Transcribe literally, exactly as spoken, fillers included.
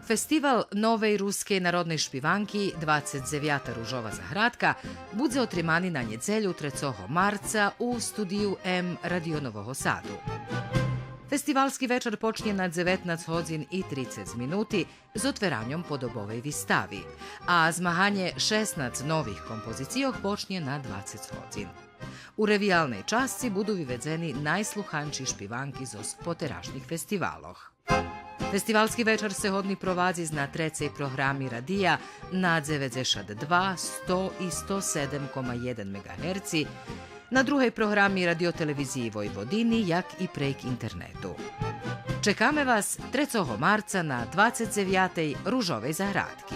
Фестивал новей рускей народней шпиванки „Двацец дзевята Ружова заградка” будзе отримани на нєдзелю, трецого марца, у студию М Радио Нового Саду. Фестивалски вечар почнє на дзеветнац годзин и трицец минути з отвераньом подобовей вистави, а змаганє шеснац нових композицийох почнє на двацец годзин. У ревиялней часци буду виведзени найслуханши шпиванки зоз потерашнїх фестивалох. Фестивалски вечар сце годни провадзиц на трецей програми радия на дзеведзешат два, сто и сто седем кома єден меґагерци, на другей програми Радио-телевизиї Войводини, як и прейґ интернету. Чекаме вас трецого марца на двацец дзевятей Ружовей заградки.